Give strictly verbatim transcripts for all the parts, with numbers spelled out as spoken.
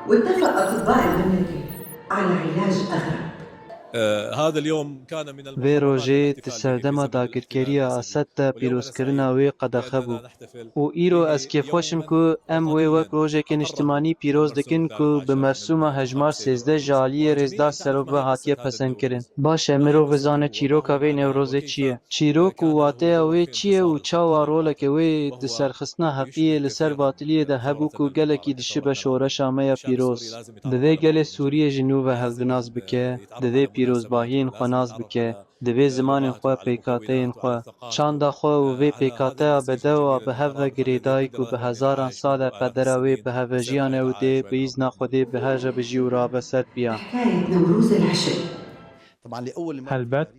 واتفق أطباء المملكة على علاج أغرب. Vê rojê di serdema dagirkeriya Esed de pîrozkirina wê qedexe bû û îro ez kêfxweş im ku em wê wek rojeke niştimanî pîroz dikin ku bi mersûma hejmar sêzdeh ji aliyê Rêzdar Serok ve hatiye pesendkirin. Baş e, mirov bizane çîroka vê Newrozê çi ye? Çîrok û wateya wê çi ye û çawa roleke wê di serxistina heqiyê li ser batiliyê de hebû ku gelekî dişibe şoreşa me ya pîroz? Divê gelê Sûriyê ji nû ve hev bi nas bike, divê pîrozbahiyên xwe nas bike, divê zimanên xwe, pêkhateyên xwe, çanda xwe û vê pêkhateya bedew a bi hev ve girêdayî ku bi hezaran sal e qedera wê bi hev ve jiyane û dê bi îzna Xwedê bi hev re bijî û rabe ser piya. حكاية نوروز العشق. Helbet,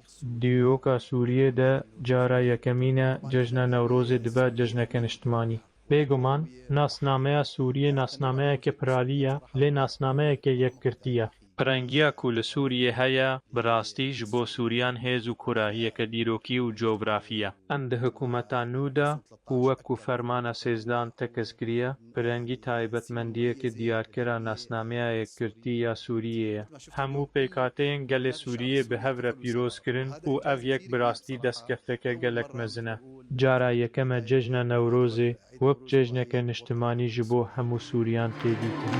dîroka Sûriyê de cara yekemîn e cejna Newrozê dibe cejneke niştimanî. Bêguman, nasnameya Sûriyê nasnameyeke piralî ye, lê nasnameyeke yekgirtî ye. Pirengiya ku li Sûriyê heye, bi rastî ji bo Sûriyan hêz û kurahiyeke dîrokî û cografî ye. Em di hikûmeta nû de û wek ku Fermana sêzdehan tekez kiriye, pirengî taybetmendiyeke diyarkera nasnameya yekgirtî ya Sûriyê ye. Hemû pêkhateyên gelê Sûriyê bi hev re pîroz kirin û ev yek bi rastî destkefteke gelek mezin e. Cara yekem e cejna Newrozê wek cejneke niştimanî ji bo hemû Sûriyan tê dîtin.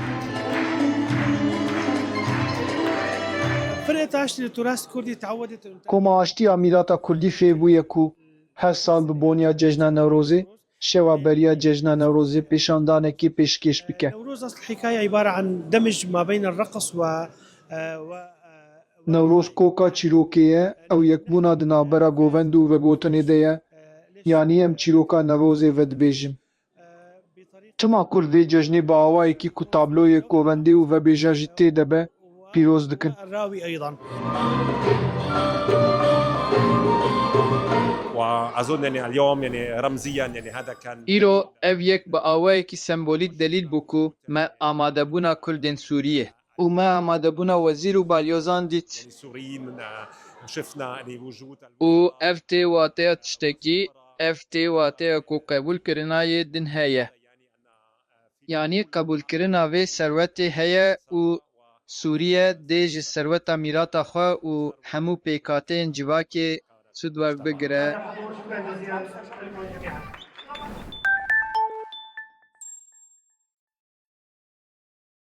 فرقة عشرة للتراث الكردي تعودت Koma Aştî ya Mîrata Kurdî fêv bûye ku her sal bi boniya Cejna Newrozê, şewa beriya Cejna Newrozê pêşandanekê pêşkêş bike. نوروز أصل الحكاية عبارة عن دمج ما بين الرقص و و- Newroz koka çîrokê ye, ew yekbûna di navbera govend û vegotinê de ye. Yanî em çîroka Newrozê vedibêjin. Çima Kurd vê cejnê bi awayekî ku tabloyê govendê û vebêja jî tê de be, pîroz dikin? الراوي أيضا. وأظن يعني اليوم يعني رمزيا يعني هذا كان Îro ev yek bi awayekî sembolîk delîl bû ku me amadebûna Kurdên Sûriyê û me amadebûna wezîr û balyozan dît. يعني سوريين آه، شفنا يعني وجود Û ev tê wateya tiştekî, ev tê wateya ku qebûlkirina yê din heye. Yanî qebûlkirina vê serwetê heye û Sûriye dê ji serweta mîrata xwe û hemû pêkhateyên civakê sûd werbigire.